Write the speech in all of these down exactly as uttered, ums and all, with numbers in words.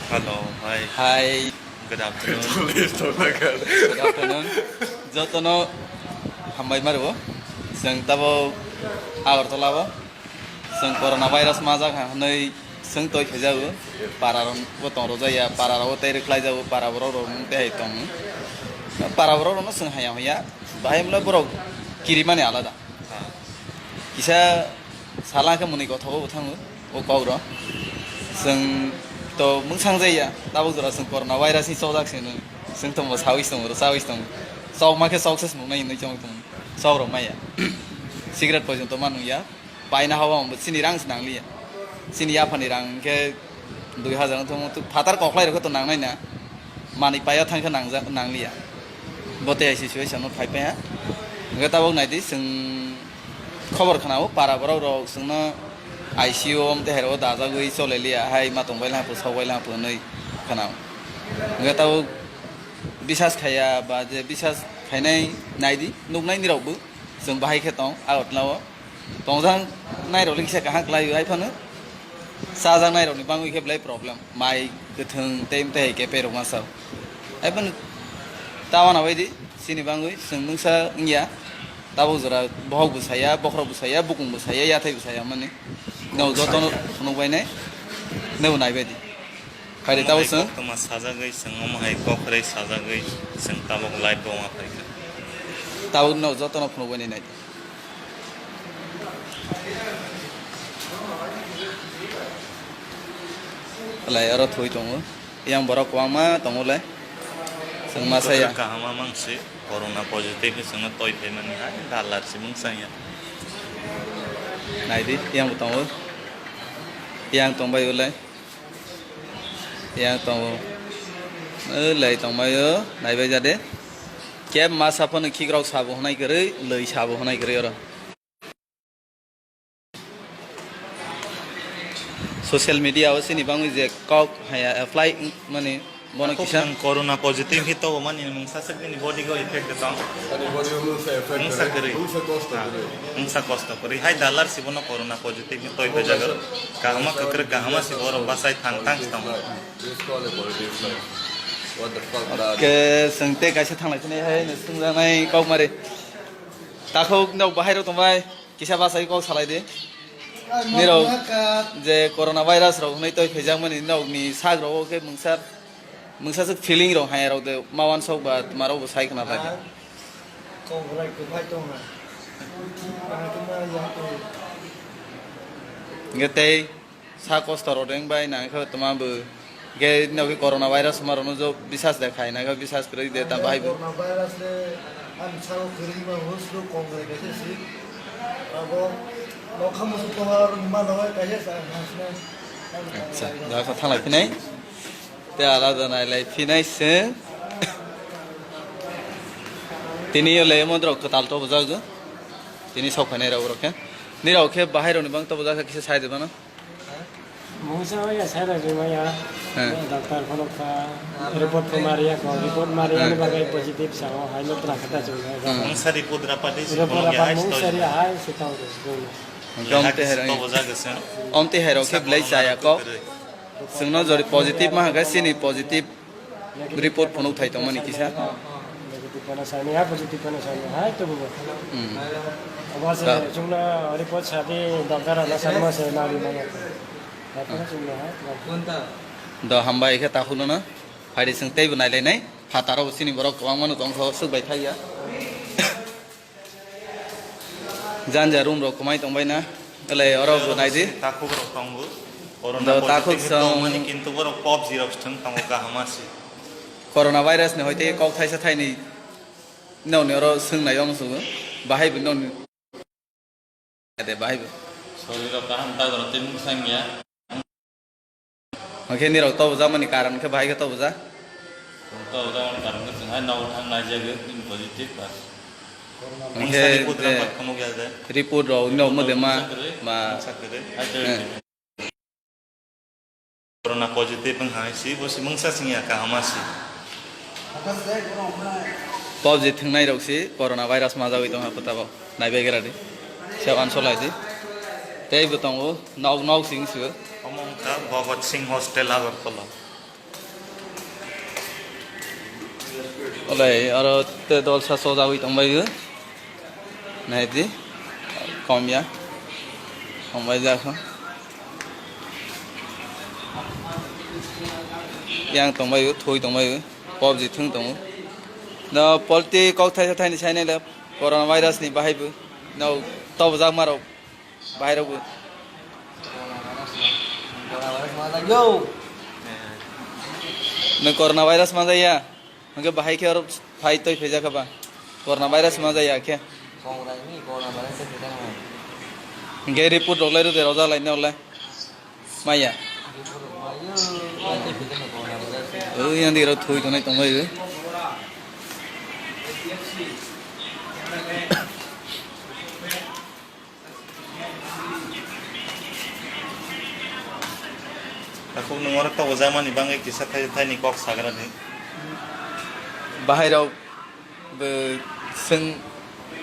Hello, hi. Hi. Good afternoon. Good afternoon. Jotono hambai maro. Chwng tabo Agartala o. Chwng corona virus majak ha hwnwi chwng toi khaijago. Para rok bo tong rojaya, para rok bo tei rwkhlai jago, para borok rok tei hai tong. Para borok rok no chwng haya haya. Bahai mla borok kirimani alada. Kisa sala khe mwnwi kothok bo thango o kok rok. Chwng to mwngsang jaya, tabuk jora chwng corona virus ni chojak se nung. Chwng tongbo sawi tongo, sawi tongo. Chokma khe chok se nungnai hinwi chong tongo. Chok rok maya. Cigarette poison to ma nungya. Paina hawa bo chini rang se nangliya. Chini yaphani rang khe dui hazar wng thangma, phatar koklai rokhe to nangnai na, manwi paiya thangkhe nangja-, nangliya. Bo tei hai situation no phai paiha. Hwnkhe tabuk naidi, chwng khobor khwnao, para borok rok chwngno I C U om tei hai rok dajagwi choleliya, hai ma tongbai laha pho, sokbai laha pho hwnwi khwnao. Hwnkhe tabuk bisas khaiya ba je bisas khainai naidi, nuknai nirokbo chwng bahai khe tong Agartala o. Tongjak nairok le kisa kaham kwlai o, hai phano chajak nairok ni bangwi khe belai problem. Mai kwthwng tei tei hai khe perok masa o. Hai phano ta wana bai di, chini bangwi chwng mungsa wngya. Tabuk jora bohok bo saya, bokhorok bo saya, bukung bo saya, yathai bo saya mani. No jotono phunuk bai nai, no nai bai di. Phai di tabuk chwng. Koktwma sajagwi chwng omo hai kok kwrwi sajagwi chwng tabuk live bo wngma phaikha. Tabuk no jotono phunuk bai nai nai. Lai oro thwi tongo. Yang borok kwbangma tongo le. Chwng ma saya. Kahama mangsi corona positive chwngno toi phaimani hai dalar si mung saya. Naidi, yang bo tongo. Yang tongbai ulai. Yang tongo. O lai tongbai o, naibai jade. Keb masa phano khikrok sabo hwnai kwrwi, lwi sabo hwnai kwrwi oro. Social media o chini bangwi je kok haya apply wng mani bono kisa. Ang corona positive hito mani mungsa sik nini body go effect de tong. Ani body o mungsa effect. Mungsa kwrwi. Mungsa kosto kwrwi. Mungsa kosto kwrwi. Hai dalar si bono corona positive hito ibe jaga. Kahama kwkrwi kahama si borok basai thang thang si tongo. This call a politics like, what the fuck, dad? Ke sengte kaisa thanglai tini hai no sungjanai kok mari. Takhuk no bahai rok tongbai. Kisa bachai kok salai di. Nirok je corona virus rok hwnwi toi phaijakmani nirokni sak rogo khe mungsa, mungsa swk feeling rok hai rok de ma wansok ba tma rok bo sai khna phaikha. Kok bwlai kwphai tong ha. Hwnkhe tei Sa kosto rok de wng bai nang khe tma bo. Hwnkhe nokhe corona virus ma rok no jo bisas de khai nang khe bisas kwrwi de ta bahai bo. Corona virus le ani sao kwrwi ma hus rok kong rai kaisa si. Abo nokha musu tong aro ni ma no kaisa sa hasna. Acha, da kha thalai phinai. Te alada nai lai phinai se. Tini yo le mo drok kwtal to bujak jo. Tini sok phainai rok rok khe. Ni rok khe bahai rok ni bang to bujak khe kisa sai de bana. Mungsa maya, sai rajwi maya. He. Doctor phano kha, report pho mariya kho, report mariya ni bagwi positive sao, hai no tra khata chwng. Mungsa report rapadi si report phano rapat ya, mungsa ri hai si tau de. Hwnkhe om te hai rok. Om te hai rok khe belai chaya kok. Chwngno jori positive ma hwnkhe chini positive. Report phunuk thai tongmani kisa. Negative phano sani ha, positive phano sani ha, to bubo. Hmm. Abo se chungna report sadi doctor ana sanma se nari maya. Taphano chungna ha. Do hambai khe takhulno. Phaidi chwng teibo nailainai. Phataro bo chini borok kwbangmano tongkho, swk bai thaiya. Janja room rok kwmai tongbai na. Belai oro bo nai di. Takhuk rok tongo. Corona positive takhuk song tongmani kintu borok PUBG rok thwng tongo kaham asi. Corona virus ni hoite kok thaisa thaini nokni oro swngnai ong sugo. Bahai bo nokni de bahai bo. Sorirok kaham ta goro tei mung sangya. Hwnkhe nirok tobojakmani karon khe bahai khe tobojak? Tobojakmani karon khe chwng hai nogo thang naijagwi, bini positive ba. Hwnkhe mungsa report je rok bai phunukya je. Report rok nok mode ma, mungsa kwrwi, ma. Mungsa kwrwi. Hai eh. Corona positive wng hai si, bo si mungsa singya kaham asi. PUBG thwngnai rok si corona virus majagwi tongha phuta bo. Naibai gra di. Se uansuk lai di. Tei bo tongo, nok, nok sing sio. Omo wngkha Bhagat Singh Hostel, Agartala. Olai aro te dol sa sojagwi tongbai o. Naidi. Komya. Tongbai jakha. Yang tongbai o, thwi tongbai o. Pop ji thung tongo. No polti kok thaisa thaini sainai le corona virus ni bahai bo. No tobjak marok. Bahai rok bo. Corona virus manjak yo. Nwng corona virus manjak ya? Hwnkhe bahai khe oro phai twi phaijak kha ba? Corona virus manjak ya khe? Kongrai ni corona virus se phaijak kha. Hwnkhe report rok lai rw de rojak lai ne olai. Maya. Report rok mai yo, phai twi phaijak kha corona virus se. Oi, yang di rok thui tongnai tongbai o. Takhuk nwng oro tobojak mani bagwi kisa thai-, thaini kok sagra di. Bahai rok bo swng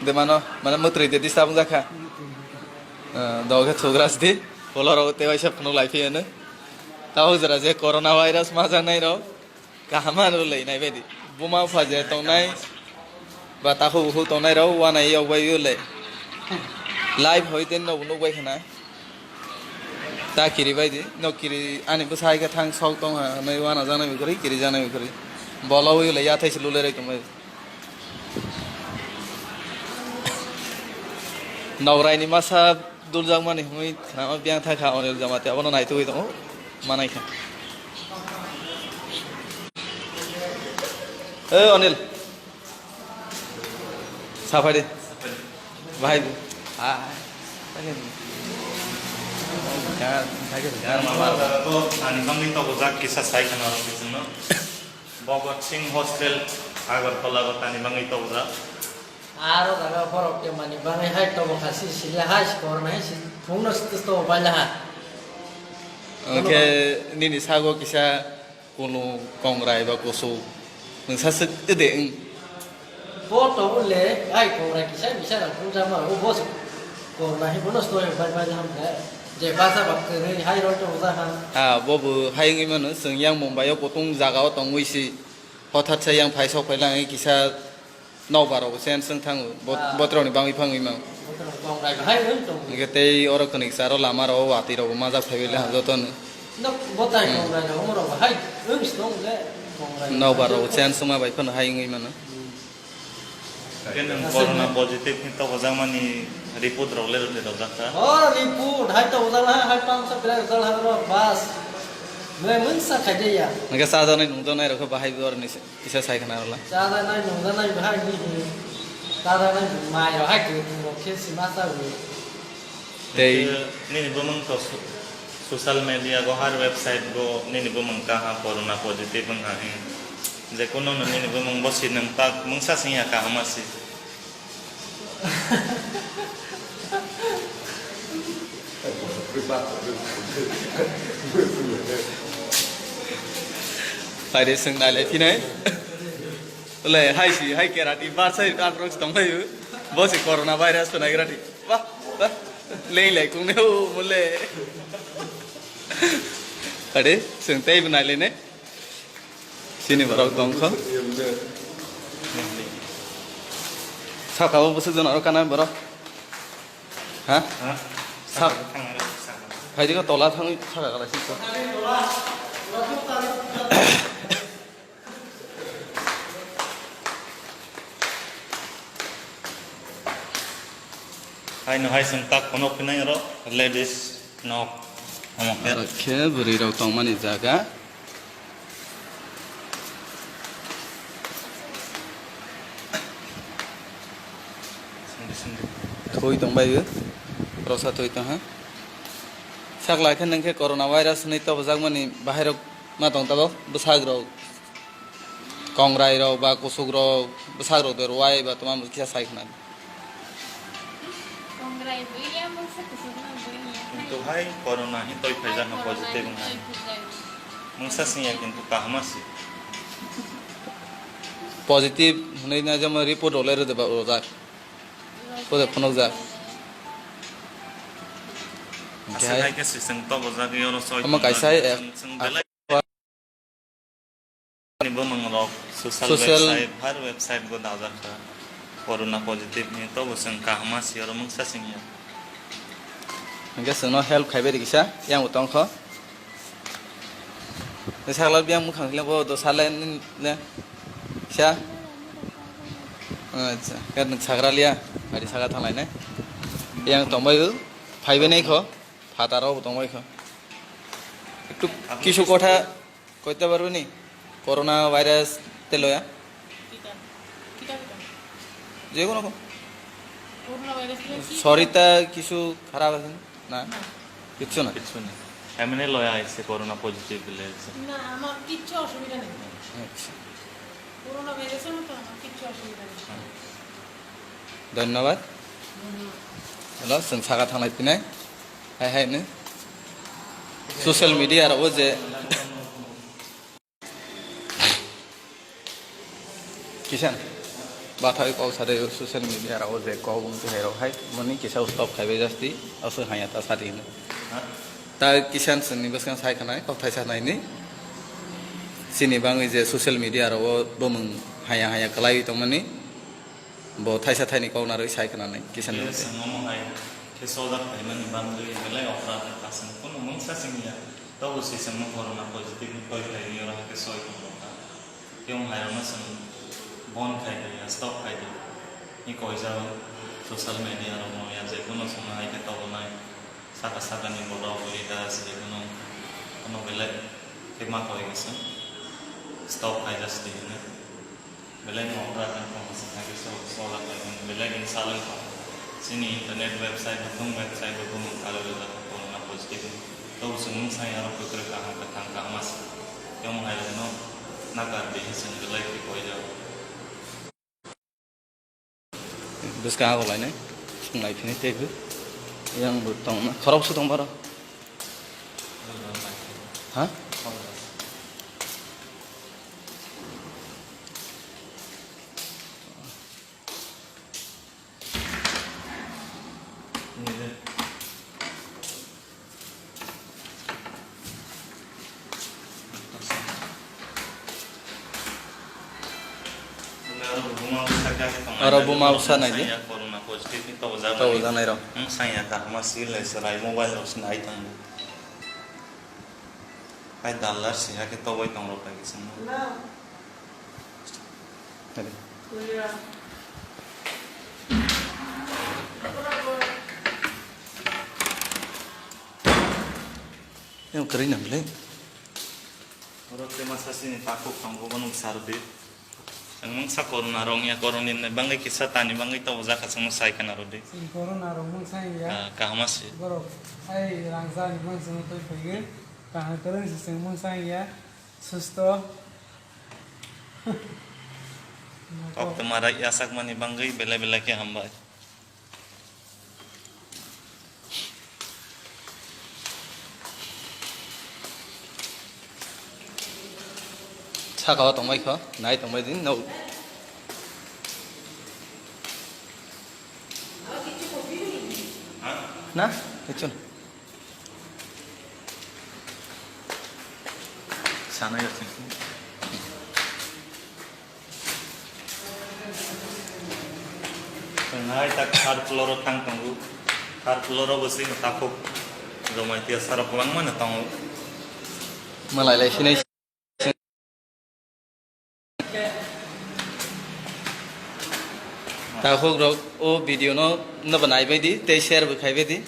de mano, mane mwtrwi de disturb wngjakha. Ah, dogo khe thugra sdi, polo rok tei waisa phunuk lai phiyano. Tabuk jora je corona virus majaknai rok. Kaham ano le nai baidi. Buma pha je tongnai ba takhuk bukhuk tongnai rok uanai yok bai le. Live hoi ten no nuk bai khna. Ta kiri baidi, no kiri ani bwsai khe thang sok tong ha, nai uana janai bai kiri, kiri janai bai kiri. Bolo ui le ya thai se lulai rai tong bai. Nograi ni masa duljak mani hwnwi khna biyang thai kha Anil Jamatia, abono naitugwi tongo, manai kha. Eh, Anil. Saphai de. Bahai. Ah. Gar, gar mama. Ani bangwi tobojak kisa sai khna rok bisingno. Bhagat Singh Hostel, Agartala o tani bangwi tobojak. Aro jaga borok kemani bangwi hai tobo kha si sili hai si korna hai si phungno si tobo baila ha. Hwnkhe nini sago kisa kulung kongrai ba kusu nwng sa swk de wng. Bo tongo le, ai kongrai kisa misa rok phunukjak ma, o bo se kongrai hai bono story bai bai ham le. Je basa ba kwrwi hai roi tongo ja ha. Ha, bo bo hai wngwi mano, chwng yang Mumbai o kutung jaga o tongwi si, hothat se yang phai sok phai lang kisa nokbar rok chen swng thango, bot-, Ah. Botrok ni bangwi phangwi mang. Botrok kongrai bai hai wng tongo. Hingke tei oro kwrwi kisa ro lama rok watwi rok majak phai bai le ha joto no. Nok botai Hmm. kongrai rok, omorok hai wng si tong le kongrai. Nokbar rok chen swngma bai phano hai wngwi mano. Hmm. Khe nwng corona positive ni tobojak mani report rok le rwni rwjak kha. Oh, report, hai tobojak ha, hai pangsa belai rwjak ha, bas. Belai mungsa khai de ya. Hingke chajaknai nungjaknai rok khe bahai bo aro ni se, kisa sai khna rwla. Chajaknai nungjaknai bahai ni hi. Chajaknai mai rok hai kwthwng rok khe sima chawi. Tei nini bumung to so-, social media go har website go nini bumung kaha corona positive wngkha hing. Je kuno no nini bumung bo si nang tak mungsa sing ya kaham asi. Pai de sing nai le phinai. Le hai si hai kerati bar sai kan rok tong lai. Bo si corona virus to nai kerati. Wah, wah. Lei lei kung ne o mole. Ade, seng tei bwnai le ne. Sini borok tong kho. Saka o bwswk jon aro kana borok. Ha? Ha? Sak. Hai dikho tola thangwi saka kala sik. Haino hai chwng tak phano phinai oro ladies nok omo khe. Oro khe bwrwi rok tongmani jaga. Thwi tongbai o, rosa thwi tongha. Sak lai khe nang khe corona virus hinwi tobojakmani bahai rok ma tong tabok bwsak rok. Kongrai rok ba kusuk rok, bwsak rok de rwai ba tuma kisa sai khna. Kongrai buya mungsa kusuk no buya. Kintu hai corona hi toi phai jano positive wngkha. Mungsa sing ya kintu kaham asi. Positive hinwi na jemo report rok lai rwde ba rwjak. Pode phunuk jak. Aswk hai khe se chwng tobo jagwi oro soi. Omo kaisa, eh, chwng, chwng belai. Ni bumung Rok social Social website, har website go dajak kha. Corona positive ni tobo chwng kaham ma si oro mungsa sing ya. Hingke chwngno help khai bai di kisa, yang bo tong kho. Sakla biyang mukhang khe bo do sale ne kisa. Acha, khe nwng sagra liya, gari saka thanglai nai. Yang tong bai o, phai bai nai kho, phataro bo tong bai kho. Ektu kisu kotha koite parbe ni? Corona virus te loya? Kita, kita, kita. Jekono ko. Corona virus le ki? শরীরটা কিছু খারাপ আছে না? না। না। কিচ্ছু না? কিচ্ছু নেই। এমনি লয়া আইছে, করোনা পজিটিভ বলে আইছে। না, আমার কিচ্ছু অসুবিধা নেই। আচ্ছা। করোনা ভাইরাসের মতো আমার কিচ্ছু অসুবিধা নেই। হ্যাঁ। ধন্যবাদ। ধন্যবাদ। Hello, chwng saka thanglai phinai. Hai hai no. Social media rok o je Kisan, bathai kok sadai o social media rao je kok wng twi hai rok hai mani kisa stop khai bai jasti, aswk hanya ta sadi hino. Ta Kisan chwngni bwskang sai khna kok thaisa naini. Chini bangwi je social media rao bumung haya haya kwlaiwi tongmani, bo thaisa thaini kok narwi sai khna nai Kisan. Yes, nwng hai khe sojak phaimani bangwi belai okra kha chwng kunu mungsa chwngya. Tobo se chwngno corona positive ni koi phaini oro hai khe soi tong rok kha. Tei wng hai rokno chwng bon khai di, stop khai di. Ni koijak social media rokno ya je kuno chwngno hai khe tobonai saka saka ni borok leaders je kuno, kuno belai khe ma koi khe chwng stop khai jasi di hwnwi. Belai no okra khe tong se khai khe so, so la khai khe belai ni salai tong. Chini internet website bo tong, website bo tong, kalai le corona positive. Tobo chwng mung sai aro kwkrwi kaham kwthang kaham asa. Tei wng hai rokno nakar di hwnwi chwng belai khe koijak. Bwskang ago lainai, swng lai phini tei bo. Yang bo tong na, khorok se tong baro. Ha? Oro buma bwsa nai di. Corona positive ni tobo janai rok. Wng sanya kahma si lai chwrai mobile rok se nai tongo. Hai dallar si hakhe toboi tong rok bai kisa. Yang kering nang le. Oro tema sasini takhuk tongo, bono sar di. Ang mangsa corona rong ya, corona ni bangwi kisa tani bangwi to jaka sangno sai kana rodi. Corona rong mangsa ya. Ah, kahama si. Borok ai rangsa ni mangsa no toi phaigwi. Kaham kwrwng si seng mangsa ya. Susto. Kok tamarai yasak mani bangwi belai belai khe hambai. Saka o tongbai kho, nai tongbai di, no. Na, kichun. Sana ya sih. Nai tak third floor o thang tongo. Third floor o bo sing takhuk Jamatia sara kwbangma no tongo. Malai lai sinai. Takhuk rok o video no nobo nai bai di tei share bo khai bai di.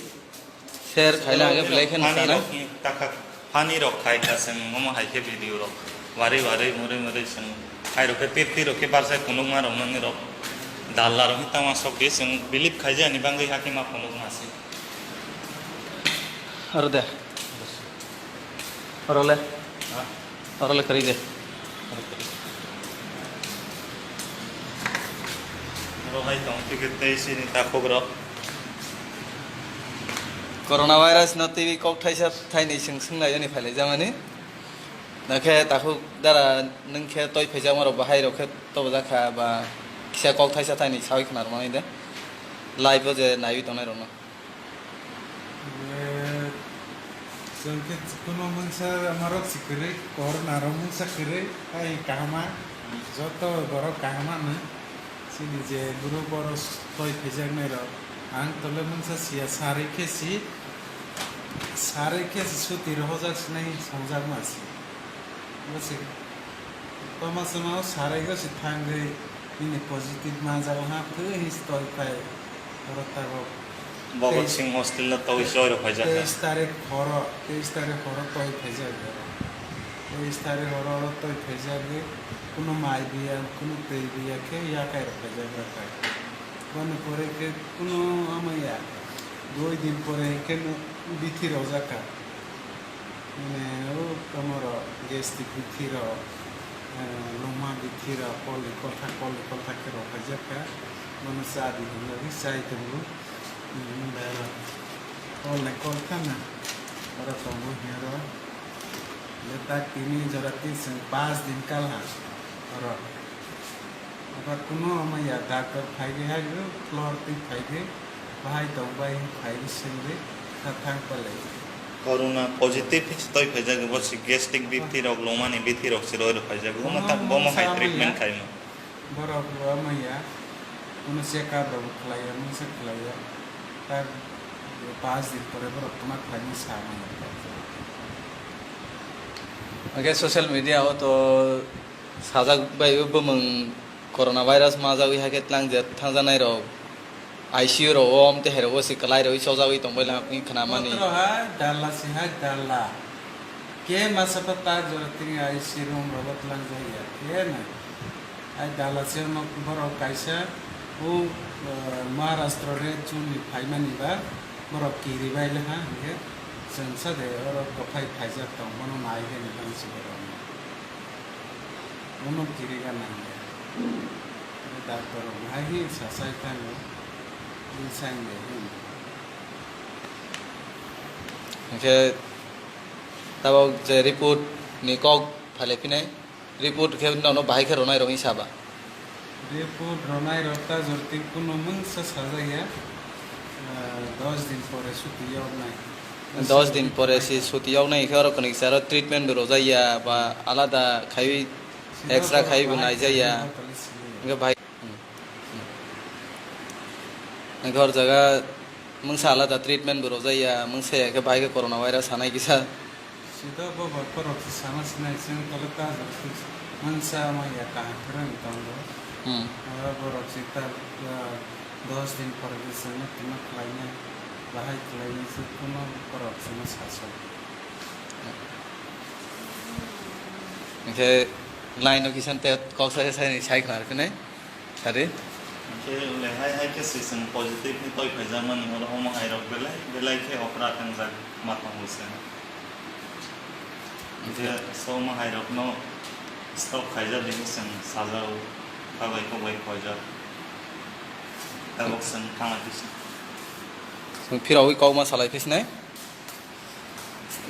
Share khaina hage belai khe nukha na. Funny rok khai kha chwng omo hai khe video rok. Wari wari muri muri chwng hai rok khe pir pir rok khe barsai phunukma rok nani rok. Dalla rok khe tama sok di chwng believe khai jani bangwi hakhe ma phunukma se. Aro de. Aro le. Ha? Oro le kwrwi de. Oro hai tong ticket tei sini takhuk rok. Corona virus no twi kok thaisa thaini swng swng lai jani phai lai jamani. Nakhe takhuk dara nwng khe toi phai jama rok bahai rok khe tobo jakha ba kisa kok thaisa thaini sawi khna rwmani de. Live o je naiwi tongnai rok no. Eh, chwng khe kuno mungsa amarok si kwrwi, corona rok mungsa kwrwi, hai kahama. Joto borok kaham ano, chini je group oro toi phaijaknai rok, ang tole mungsa sia sarwi khe si, sarwi khe si suti rohojak sinai songjakma si. Bwswk toma sama o sarwi go si thangwi nini positive manjak ha, twi hi si toi phai. Oro tabok Bhagat Singh hostel no twi soi rok phaijak kha. Teis tarik horo, teis tarik horo toi phaijak kha. Teis tarik horo oro toi phaijak khe kuno mai biya, kuno twi biya khe yakai rok phaijak kha. Boni pore khe kuno ama ya, dui din pore khe no bithi rojak kha. Mane o tamo rok gastric bithi rok, eh, longma bithi rok, kol ni kolthak, kol ni kolthak khe rok phaijak kha. Bono cha di hwnwi chai tongo. Hmm, bai rok kol ni kolthak na oro tongo hiya rok. Le tak tini jora tin chwng pas din kal ha oro. Aba kuno ama ya doctor phaigwi hai o floor twi phaigwi bahai tong bai phai sengwi kha thang palai. Corona positive se toi phaijak bo si gastric bithi rok longmani bithi rok se roi rok phaijak bo ma tak bo ma hai treatment khaima. Borok bo ama ya kuno check up rok khlai ya mungsa khlai ya tak pas din pore borok tuma khlai ni sa ma ya. Oke, social media o to sajak bai bumung corona virus majagwi hakhe tlang je thangjanai rok I C U rok o amte hai rok o se kwlai rok chojagwi tongbai lang wngkha na mani. Otro hai dalla si hai dalla. Ke masa pa ta jora tini I C U room rok o tlang jaya. Ke na. Hai dalla si no borok kaisa o, eh, Maharashtra re chuni phaimani ba borok kiri bai le ha hingke chwng sa de oro kophai phaijak tong bono nai khe ni bang si borok. Bono kiriga nangya. Doctor rok hai hi sasai thango. Hi sain de hi. Hingke tabok je report ni kok phalai phinai, report khe nono bahai khe ronai rok hinsa ba? Report ronai rok ta jorti kuno mungsa sajak ya. Ah, dos din pore suti yok nai. Dos din pore si suti yok nai khe oro kwnwi kisa aro treatment bo rojak ya ba alada khaiwi extra khaiwi bo naijak ya. Hingke bahai, hingke hor jaga mungsa alada treatment bo rojak ya, mungsa ya khe bahai khe corona virus sanai kisa. Sida bo ba borok se sana sinai chwng tole ta jor mungsa ma ya kaham khe rang tongo. Hmm. Oro borok se ta, ah, dos din pore se chwngno tuma khlainai, bahai khlainai se kuno borok chwngno saso. Hingke line o kisan te kok sai sai ni sai khna rwphinai sari. Hingke le hai hai khe se chwng positive ni toi phaijakmani oro omo hai rok belai belai khe okra thangjak ma tongo se. Hingke so omo hai rok no stop khaijak hinwi chwng sajao, kabai kobai koijak. Tabok chwng thangwi kisa. Chwng phirawi kok ma salai phisinai.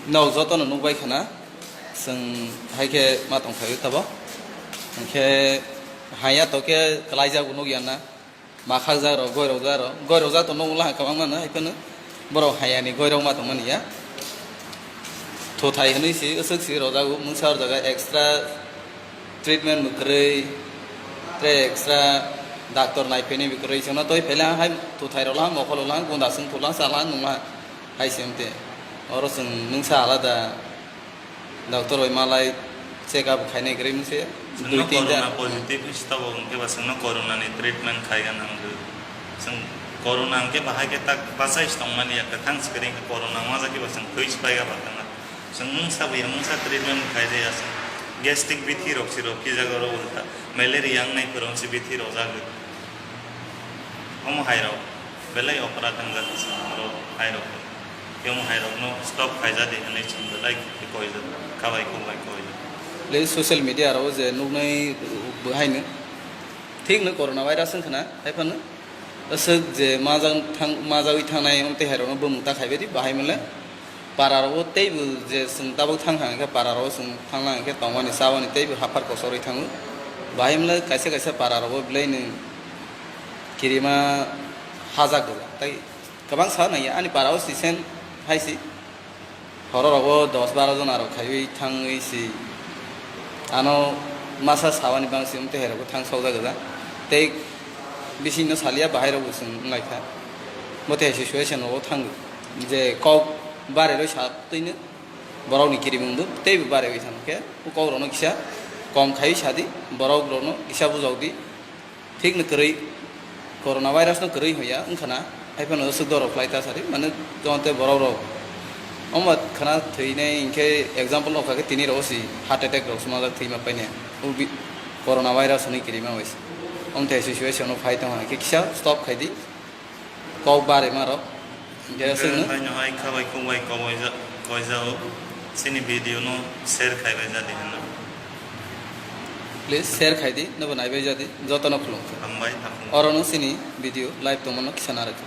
Nok jotono nukbai khana, chwng hai khe ma tongkhaio tabo. Hingkhe haya to khe kwlaijak bo nukya na, ma khakjak rok, goirokjak rok, goirokjak to nukla kwbangma no, hai phano borok hayani goirok ma tongmani ya. Thuthai hwnwi si, aswk si rojago, mungsa rwjaga extra treatment bo kwrwi, tei extra doctor naiphini bo kwrwi, chwngno twi phaila hai thuthai rokla, mokol rokla, gunda chwng thokla, chala nungla hai se wngte. Oro chwng mungsa alada doctor bai malai check up khainai kwrwi mungse dui tin corona jat positive wngsi tabok hwnkhe ba chwngno corona ni treatment khaiga nangkhe. Chwng corona hwnkhe bahai khe tak bachai se tongmani ya, kwthang se kwrwi hwnkhe corona wngma jagwi ba chwng thwi se paiga ba thangna. Chwng mungsa buya mungsa treatment khai jaya chwng. Gastric bithi rok si rok khe jaga oro ulta. Malaria wngnai phwrwng si bithi rok jagwi. Omo hai rok belai opera tang jagwi chwng oro hai rok. Omo hai rok no stop khai jadi hwnwi chwng belai khe koi jak. Khabai kok bai koi jak. Le social media ro je nuknai bo haino. Thik no corona virus wng khna hai phano. Aswk je majak thang, majagwi thangnai, omtwi hai rokno bumung ta khaibai di, bahai mole para rogo teibo je chwng tabuk thang thang khe para rogo chwng thangna hwnkhe tongmani chabani teibo haphar kochorwi thango. Bahai mole kaisa kaisa para rogo belai no kirima hajak rwgo, tai kwbang sa nangya ani para o sisen hai si. Horo rogo dos baro jona rok khaiwi thangwi si ano Masa sawani bangsi wngte hai rok thang sokjak gajak. Tei bisingno salia bahai rok bo chwng wnglaikha. Bo te situation rogo thang je kok bare roi sa twino borok ni kirimung bo tei bo bare oi thang khe o kok rok no kisa kom khai sadi borok rok no kisa bujok di. Thik no kwrwi, corona virus no kwrwi hoya wngkhana, hai phano swk dorok khlai ta sari, mane, joto borok rok. Omo khana thwinai hinkhe example rok kha khe tini rok si heart attack rok sumajak thwima paine, o bi-, corona virus hwnwi kwrwima bai se. Omthe situation o phai tongkha khe kisa stop khai di, kok bare ma rok. Hinkhe aswkno. Haino hai khabai khungbai koboija-, koijago. Chini video no share khaibai jadi hwnna. Please share khai di, nobo naibai jadi, jotono khulumkha. Hambai, takhum. Orono chini video live tongmano kisa narwkha.